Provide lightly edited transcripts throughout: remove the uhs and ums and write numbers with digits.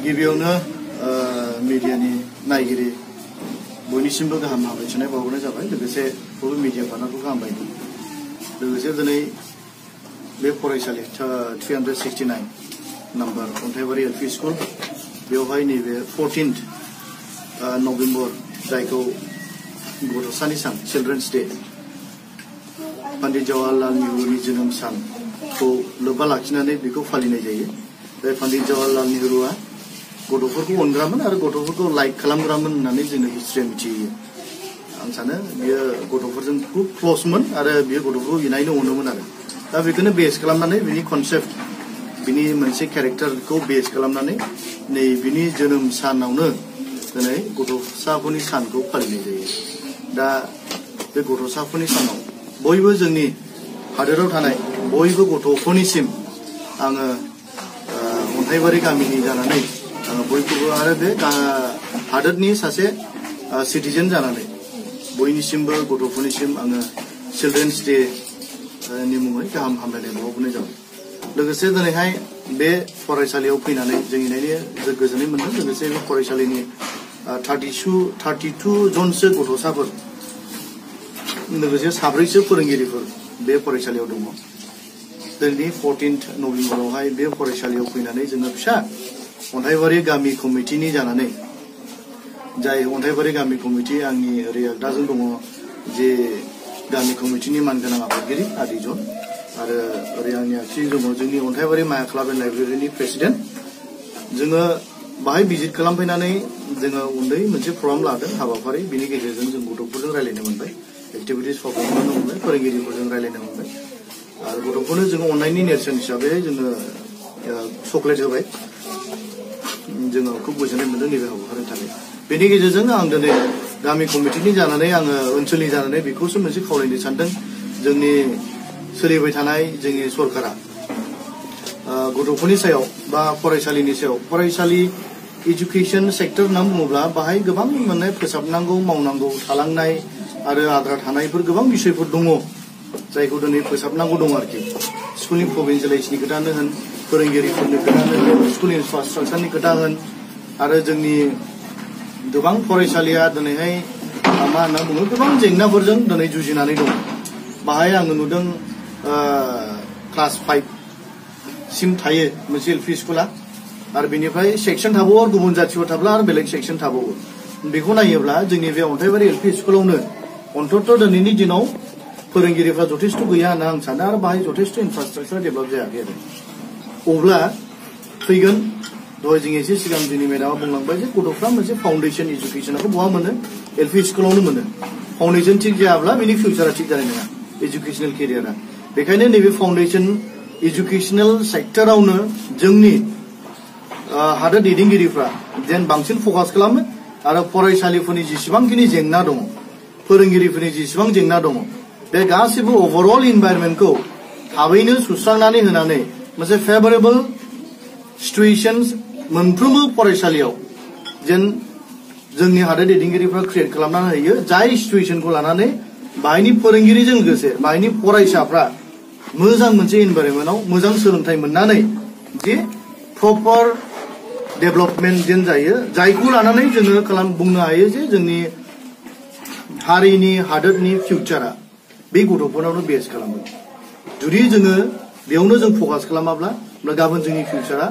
गिबियावनो मीडियानि नायगिरि बयनिसिमबो गाहाम हामलायथिनाय बावहरनाय जाबाय लोगोसे बबे मीडिया पार्टनारखौ गाहाम बायदों लोगोसे दिनै बे फरायसालि 369 नम्बर अन्थाइबारि एलपी स्कुल बेवहाय नैबे 14th नभेम्बर जायखौ गथ'सानि सान चिल्ड्रेन्स डे पंडित जवाहरलाल नेहरूनि जोनोम सानखौ लोब्बा लाखिनानै बेखौ फालिनाय जायो। बे पंडित जवाहरलाल नेहरूआ गथ'फोरखौ अनग्रामोन आरो गथ'फोरखौ लाइक खालामग्रामोन होननानै जोङो हिस्ट्रिया मिथियो। आं सानो बियो गथ'फोरजों खुब क्ल'समोन आरो बियो गथ'फोरखौ इनायनो अनोमोन आरो दा बेखौनो बेस खालामनानै बिनि कनसेप्ट बिनि मोनसे केरेक्टारखौ बेस खालामनानै नै बिनि जोनोम सानावनो दिनै गथ'साफोरनि सानखौ फालिनाय जायो। दा बे गथ'साफोरनि सानाव बयबो जोंनि हादोराव थानाय बयबो गथ'फोरनिसिम आङो अन्थाइबारि गामिनि जानानै बयखौबो आरो बे हादोरनि सासे सिटिजेन जानानै बयनिसिमबो गथ'फोरनिसिम आङो चिल्ड्रेन्स डे नि मुङै गाहाम हामलायनाय बावहरनाय जाबाय। लोगोसे दिनैहाय बे फरायसालियाव फैनानै जों इनायनो गोजोननाय मोनदों। लोगोसे बे फरायसालिनि 32 जनसो गथ'साफोर लोगोसे 4 फोरोंगिरिफोर बे फरायसालियाव दङ। दिनै 14th नभेम्बरावहाय बे फरायसालियाव फैनानै जोङो फिसा अन्थाइबारि गामि कमिटिनि जानानै जाय अन्थाइबारि गामि कमिटि आंनि ओरै आगदाजों दङ जे गामि कमिटिनि मानगोनां आफादगिरि आदिजन आरो ओरै आंनि आगसिजों दङ जोंनि अन्थाइबारि माया क्लाब एन्ड लाइब्रेरिनि प्रेसिडेन्ट। जोङो बाहाय भिजिट खालामफैनानै जोङो उन्दै मोनसे प्रग्राम लादों हाबाफारि बिनि गेजेरजों जों गथ'फोरजों रायलायनो मोनबाय एक्टिभिटिस पारफर्म खालामनो मोनबाय फोरोंगिरिफोरजों रायलायनो मोनबाय आरो गथ'फोरनो जोङो अननायनि नेरसोन हिसाबै जोङो चकलेट होबाय। जोङो खुब गोजोननाय मोनदों नैबे हाबाफारिनि थाखाय। बेनि गेजेरजों आं दिनै गामि कमिटिनि जानानै आङो ओनसोलनि जानानै बेखौसो मोनसे खावलायनो सानदों जोंनि सोलिबाय थानाय जोंनि सरकारा गथ'फोरनि सायाव बा फरायसालिनि सायाव फरायसालि एजुकेशन सेक्टर होनना बुङोब्ला बाहाय गोबां माने फोसाबनांगौ मावनांगौ थालांनाय आरो आद्रा थानायफोर गोबां बिषयफोर दङ जायखौ दिनै फोसाबनांगौ दङ आरोखि। स्कुलनि प्रभिन्सियेलाइजनि खोथानो होन फोरोंगिरिफोरनि खोथानो होन स्कुल इनफ्रास्ट्राक्चारनि खोथा होन आरो जोंनि गोबां फरायसालिया दिनैहाय मा होनना बुङो गोबां जेंनाफोरजों दिनै जुजिनानै दं। बाहाय आङो नुदों क्लास 5 सिम थायो मोनसे एलपी स्कुला आरो बेनिफ्राय सेक्सन थाबावो आरो गुबुन जाथिफोर थाब्ला आरो बेलेग सेक्सन थाबावो। बेखौ नायोब्ला जोंनि बे अन्थाइबारि एलपी स्कुलावनो अन्तत दिनैनि दिनाव फोरोंगिरिफ्रा जथेस्थ गैया होनना आं सानो आरो बाहाय जथेस्थ इनफ्रास्ट्राक्चार डेभेलप जायाखै आरो अब्ला फैगोन दहाय जों एसे सिगां जोंनि मेडामा बुंलांबाय जे गथ'फ्रा मोनसे फाउन्डेसन एजुकेशनखौ बहा मोनो एलपी स्कुलावनो मोनो। फाउन्डेसन थिग जायाब्ला बेनि फिउचारा थिग जानाय नङा एजुकेशनेल केरियारा। बेखायनो नैबे फाउन्डेसन एजुकेशनेल सेक्टरावनो जोंनि हादोर दैदेनगिरिफ्रा जेन बांसिन फकास खालामो आरो फरायसालिफोरनि जेसेबांखिनि जेंना दङ फोरोंगिरिफोरनि जेसेबां जेंना दङ बे गासिबो ओभारअल इनभाइरनमेन्टखौ थाबैनो सुस्रांनानै होनानै मोनसे फेभरेबल सिचुएशन्स मोनफ्रोमबो फरायसालियाव जेन जोंनि हादोर दैदेनगिरिफ्रा क्रिएट खालामनानै होयो जाय सिचुएशनखौ लानानै बाहायनि फोरोंगिरिजों लोगोसे बाहायनि फरायसाफ्रा मोजां मोनसे इनभाइरनमेन्टआव मोजां सोलोंथाइ मोननानै जे प्रपार डेभेलपमेन्ट जेन जायो जायखौ लानानै जोङो बुंनो हायो जे जोंनि हारिनि हादोरनि फिउचारा बे गथ'फोरनावनो बेस खालामो। जुदि जोङो बेयावनो जों फकास खालामाब्ला गाबोन जोंनि फिउचारा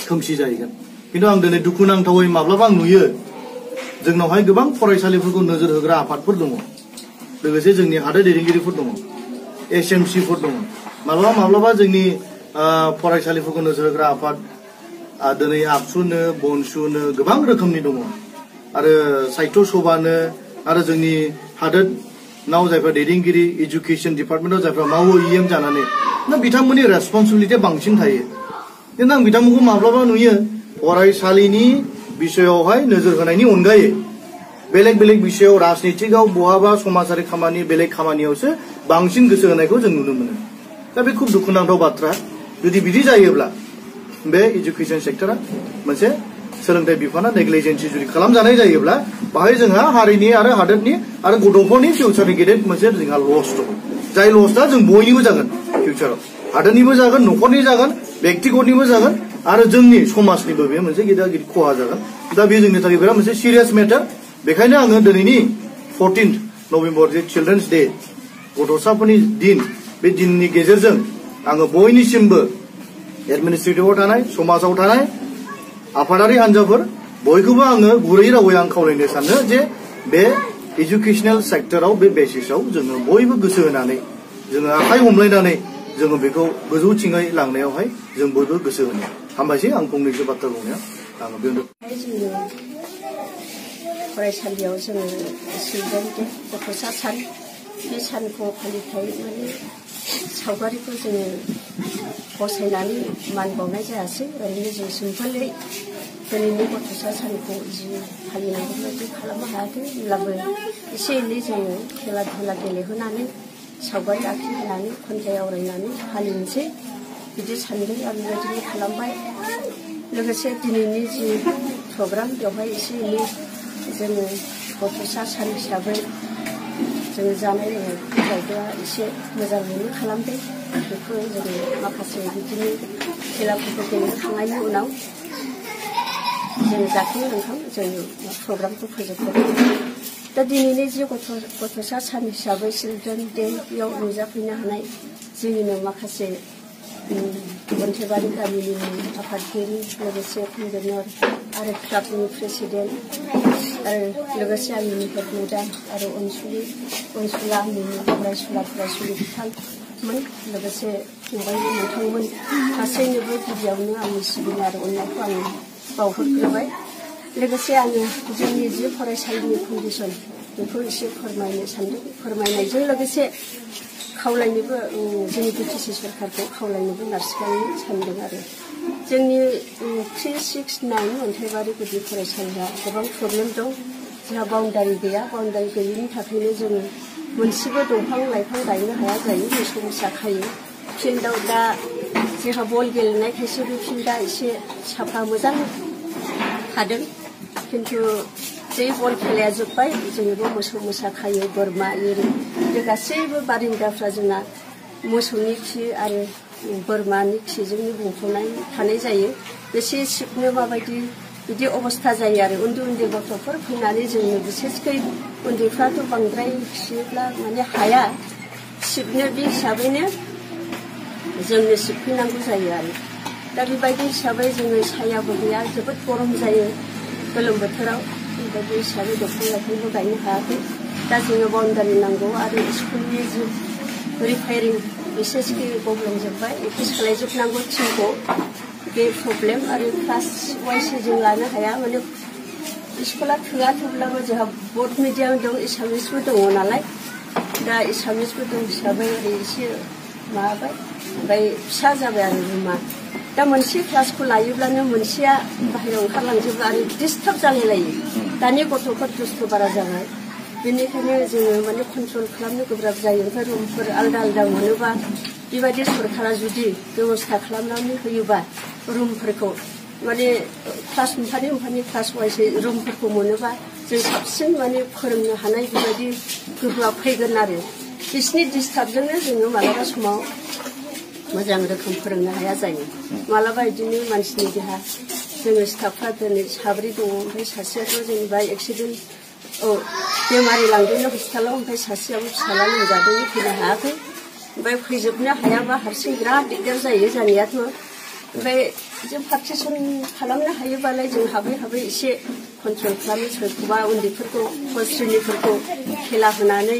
खोमसि जाहैगोन। खिन्थु आं दिनै दुखुनांथावै माब्लाबा आं नुयो जोंनावहाय गोबां फरायसालिफोरखौ नोजोर होग्रा आफादफोर दङ लोगोसे जोंनि हादोर दैदेनगिरिफोर दङ एसएमसिफोर दङ माब्लाबा जोंनि फरायसालिफोरखौ नोजोर होग्रा आफाद दिनै आबसुनो बनसुनो गोबां रोखोमनि दङ आरो साहित्य सभानो आरो जोंनि हादोरनाव जायफ्रा दैदेनगिरि एजुकेशन डिपार्टमेन्टआव जायफ्रा मावो इएम जानानै ना बिथांमोननि रेसपन्सिबिलिटिया बांसिन थायो। खिन्थु आं बिथांमोनखौ माब्लाबा नुयो फरायसालिनि बिषयावहाय नोजोर होनायनि अनगायै बेलेग बेलेग बिषयाव राजनितिकआव बहाबा समाजारि खामानि बेलेग खामानियावसो बांसिन गोसो होनायखौ जों नुनो मोनो। दा बे खुब दुखुनांथाव बाथ्रा। जुदि बिदि जायोब्ला बे एजुकेशन सेक्टरा मोनसे सोलोंथाइ बिफाना नेग्लिजेन्सि जुदि खालामजानाय जायोब्ला बाहाय जोंहा हारिनि आरो हादोरनि आरो गथ'फोरनि फिउचारनि गेदेर मोनसे जोंहा लस दङ जाय लसआ जों बयनिबो जागोन फिउचाराव हादोरनिबो जागोन न'खरनि जागोन व्यक्तिगतनिबो जागोन आरो जोंनि समाजनिबो बे मोनसे गिदिर गिदिर खहा जागोन दा बे जोंनि थाखाय बिराद मोनसे सिरियास मेटार बेखायनो आङो दिनैनि 14 नभेम्बर जे चिल्ड्रेन्स डे गथ'साफोरनि दिन बे दिननि गेजेरजों आङो बयनिसिमबो एडमिनिस्ट्रेटिभआव थानाय समाजाव थानाय आफादारि हान्जाफोर बयखौबो आङो गुरै रावै आं खावलायनो सानो जे बे एजुकेशनेल सेक्टराव बे बेसिसाव जोङो बयबो गोसो होनानै जोङो आखाइ हमलायनानै जोङो बेखौ गोजौथिङै लांनायावहाय जों बयबो गोसो होनो हामबायसै आं फंनैसो बाथ्रा बुंनाया आङो बेयावनो फरायसालियाव जोङो चिल्ड्रेन डे गथ'सा सान बे सानखौ फालिथाय माने सावगारिखौ जोङो बसायनानै मान बावनाय जायासै ओरैनो जों सिम्पोलै दिनैनि गथ'सा सानखौ जि फालिनांगौ बायदि खालामनो हायाखै होमब्लाबो एसे एनै जोङो खेला धुला गेलेहोनानै सावगारि आखिहोनानै खन्थाइ आवरायनानै फालिनोसै बिदि सानदों आरो बेबायदिनो खालामबाय लोगोसे दिनैनि जि प्रग्राम बेवहाय एसे एनै जोङो गथ'सा सान हिसाबै जोङो जानाय लोंनायखौ एसे मोजाङैनो खालामदों बेखौ जोङो माखासे बिदिनो खेलाफोरखौ गेलेखांनायनि उनाव जों जाखां लोंखां जों प्रग्रामखौ फोजोबदों दा दिनैनि जि गथ'सा सान हिसाबै चिल्ड्रेन डे बेयाव नुजाफैनो हानाय जोंनिनो माखासे अन्थाइबारि गामिनि आफादगिरि लोगोसे कनभेनर आरो क्लाबनि प्रेसिडेन्ट आरो लोगोसे आंनि हेड मेडाम आरो अनसुला आंनि फरायसुला बिथांमोन लोगोसे फंबाय नोंथांमोन गासैनोबो गिबियावनो आंनि सिबिनाय आरो अननायखौ आं बावहरग्रोबाय लोगोसे आङो जोंनि जि फरायसालिनि कन्डिसन बेखौ एसे फोरमायनो सानदों फोरमायनायजों लोगोसे खावलायनोबो जोंनि बिटिसि सरकारखौ खावलायनोबो नारसिननो सानदों आरो जोंनि 369 अन्थाइबारि गुदि फरायसालिया गोबां प्रब्लेम दं जोंहा बाउन्डारि गैया बाउन्डारि गैयिनि थाखायनो जोङो मोनसेबो दंफां लाइफां गायनो हाया जायो मोसौ मोसा खायो फिल्डआव दा जोंहा बल गेलेनायखायसो बे फिल्डआ एसे साफा मोजां थादों किन्तु जै बल खेलाया जोब्बाय जोंबो मोसौ मोसा खायो बोरमा एरि बे गासैबो बारिन्दाफ्रा जोंना मोसौनि खि आरो बोरमानि खिजोंनो बुंफबनाय थानाय जायो बेसे सिबनो माबायदि बिदि अबस्था जायो आरो उन्दै उन्दै गथ'फोर फैनानै जोंनो बिसेसकै उन्दैफ्राथ' बांद्राय खियोब्ला माने हाया सिबनो बे हिसाबैनो जोंनो सिबफैनांगौ जायो आरो दा बेबायदि हिसाबै जोङो सायाबो गैया जोबोद गरम जायो गोलोम बोथोराव बेबायदि हिसाबै दंफां लाइफांबो गायनो हायाखै दा जोङो बाउन्डारि नांगौ आरो स्कुलनि जि रिपेयारिं बिसेसकै गब्लंजोब्बाय बेखौ सोलायजोबनांगौ टिमखौ बे प्रब्लेम आरो क्लास वाइसै जों लानो हाया माने स्कुला थोआ थेवब्लाबो जोंहा बड' मिडियाम दं एसामिसबो दङ नालाय दा एसामिसबो दं हिसाबै ओरै एसे माबाबाय ओमफ्राय फिसा जाबाय आरो रुमा दा मोनसे क्लासखौ लायोब्लानो मोनसेया बाहेरायाव ओंखारलांजोबो आरो डिस्टार्ब जालायलायो दानि गथ'फोर दुस्थ' बारा जाबाय बेनिखायनो जोङो माने कन्ट्रल खालामनो गोब्राब जायो ओमफ्राय रुमफोर आलदा आलदा मोनोबा बेबायदि सरकारा जुदि बेबस्था खालामनानै होयोबा रुमफोरखौ माने क्लास मोनफानि क्लास वाइसै रुमफोरखौ मोनोबा जों साबसिन माने फोरोंनो हानाय बेबायदि गोहोआ फैगोन आरो बिसिनि डिस्टार्बजोंनो जोङो मालाबा समाव मोजां रोखोम फोरोंनो हाया जायो मालाबा बिदिनो मानसिनि देहा जोङो स्टाफफ्रा दिनै साब्रै दङ ओमफ्राय सासेयाथ' जेनेबा एक्सिडेन्ट बेमारि लांदोंनो हस्पिटालाव ओमफ्राय सासेयाबो फिसाला लोमजादों फैनो हायाखै ओमफ्राय फैजोबनो हायाबा हारसिं बिराद दिगदार जायो जानायाथ' ओमफ्राय जों पार्टिसन खालामनो हायोबालाय जों हाबै एसे कन्ट्रल खालामनो सोरखौबा उन्दैफोरखौ फरायसालिफोरखौ खेला होनानै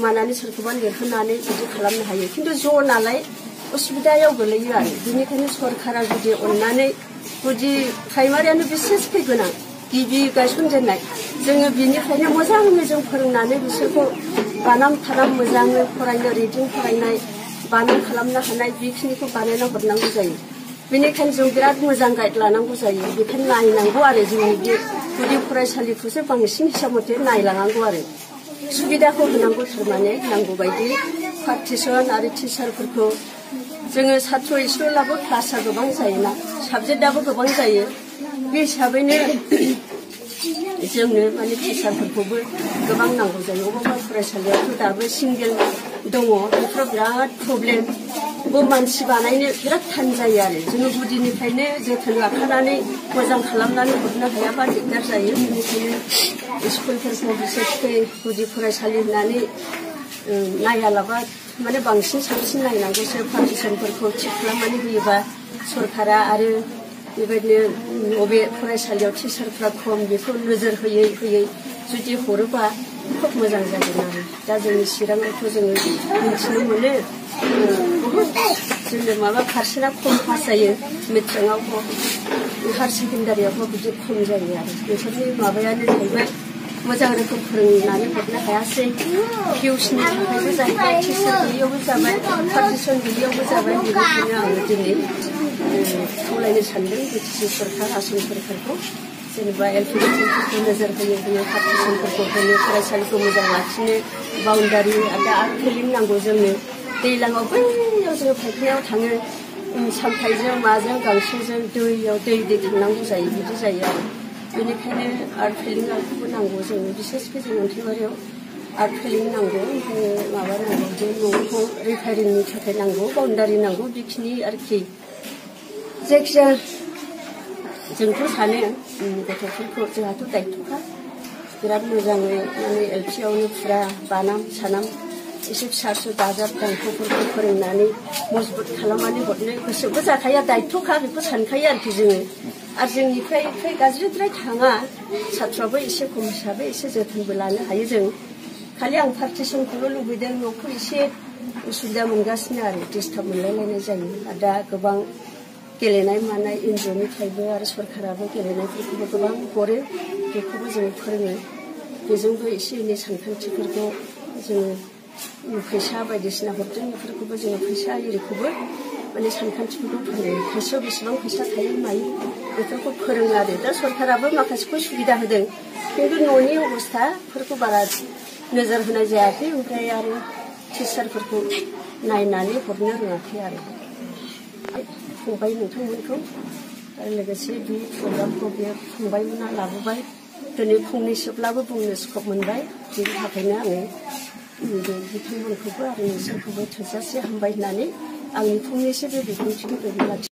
मानानै सोरखौबा लिरहोनानै बिदि खालामनो हायो खिन्थु ज' नालाय उसुबिदायाव गोलैयो आरो बेनिखायनो सरकारा जुदि अननानै गुदि प्राइमारियानो बिसेसकै गोनां गिबि गायसनजेननाय जोङो बिनिखायनो मोजाङै जों फोरोंनानै बिसोरखौ बानाम थानाम मोजाङै फरायनो रिडिं फरायनाय बानाम खालामनो हानाय बेखिनिखौ बानायना हरनांगौ जायो बेनिखायनो जों बिराद मोजां गाइड लानांगौ जायो बेखायनो नायनांगौ आरो जोंनि बे गुदि फरायसालिखौसो बांसिन हिसाब मथे नायलांनांगौ आरो सुबिदाखौ होनांगौ थारमाने नांगौ बायदि पार्टिसन आरो टिचारफोरखौ जोङो सात्र इस्कुलाबो क्लासा गोबां जायोना साबजेक्टआबो गोबां जायो बे हिसाबैनो जोंनो माने टिचारफोरखौबो गोबां नांगौ जायो अबेबा फरायसालियावथ' दाबो सिंगेल दङ बेफोराव बिराद प्रब्लेम मानसि बानायनो बिराद थान जायो आरो जोङो गुदिनिफ्रायनो जोथोन लाखानानै मोजां खालामनानै हरनो हायाबा दिगदार जायो बेनिखायनो स्कुलफोरखौ बिसेसकै गुदि फरायसालि होननानै नायालाबा माने बांसिन साबसिन नायनांगौसो पार्टिसनफोरखौ थिग खालामनानै होयोबा सरकारा आरो बेबायदिनो बबे फरायसालियाव टिचारफ्रा खम बेखौ नोजोर होयै होयै जुदि हरोबा खोब मोजां जागोन आरो दा जोंनि चिराङावथ' जोङो मिथिनो मोनो बहुद जोंनो माबा पारसेन्टआ खम पास जायो मेट्रिकआवबो हायार सेकेन्डारियावबो बिदि खम जायो आरो बेफोरनि माबायानो जाहैबाय मोजां रोखोम फोरोंनानै हरनो हायासै भिउसनि थाखायबो जाहैबाय टिचार गैयियावबो जाबाय पार्टिसन गैयियावबो जाबाय बेनिखायनो आङो दिनै खावलायनो सानदों बिटिसि सरकार आसाम सरकारखौ जेनेबा एलपि स्कुलफोरखौ नोजोर होयै होयै पार्टिसनफोरखौ होनो फरायसालिखौ मोजां लाखिनो बाउन्डारि दा फिलिं नांगौ जोंनो दैज्लाङाव बैयाव जोङो फायखानायाव थाङो सामथाइजों माजों गांसोजों दैयाव दै थांनांगौ जायो बिदि जायो आरो बेनिखायनो आर्ट फिलिंखौबो नांगौ जोंनो बिसेसकै जों अन्थाइबारियाव आर्ट फिलिं नांगौ ओमफ्राय माबा नांगौ बे न'खौ रिफायरिंनि थाखाय नांगौ बाउन्डारि नांगौ बेखिनि आरोखि जायखिजाया जोंथ' सानो गथ'फोरखौ जोंहाथ' दायथ'खा बिराद मोजाङै माने एलपिआवनो फुरा बानाम सानाम एसे फिसा फिसौ दाजाब दांख'फोरखौ फोरोंनानै मजबुत खालामनानै हरनो गोसोबो जाखाया दायथ'खा बेखौ सानखायो आरोखि जोङो आरो जोंनिफ्राय गाज्रिद्राय थाङा साथ्रआबो एसे खम हिसाबै एसे जोथोनबो लानो हायो जों खालि आं पार्टिसनखौल' लुबैदों न'खौ एसे उसुबिदा मोनगासिनो आरो डिस्टार्ब मोनलायलायनाय जायो आरो दा गोबां गेलेनाय मानाय एनजिअनिफ्रायबो आरो सरकाराबो गेलेनायफोरखौबो गोबां हरो बेखौबो जों फोरोङो बेजोंबो एसे एनै सानखान्थिफोरखौ जोङो फैसा बायदिसिना हरदों बेफोरखौबो जोङो फैसा एरिखौबो माने सानखान्थिफोरखौ फोरोङो खायसेयाव बेसेबां फैसा थायो मायो बेफोरखौ फोरोङो आरो दा सरकाराबो माखासेखौ सुबिदा होदों खिन्थु न'नि अबस्थाफोरखौ बारा नोजोर होनाय जायाखै ओमफ्राय आरो टिचारफोरखौ नायनानै हरनो रोङाखै आरो फंबाय नोंथांमोनखौ आरो लोगोसे बे प्रग्रामखौ बे फंबायमोना लाबोबाय दिनै फंनैसोब्लाबो बुंनो स्कप मोनबाय बेनि थाखायनो आङो बिथांमोनखौबो आरो नोंसोरखौबो थोजासे हामबाय होननानै आंनि फंनैसो बे बिबुंथिखौ लाखियो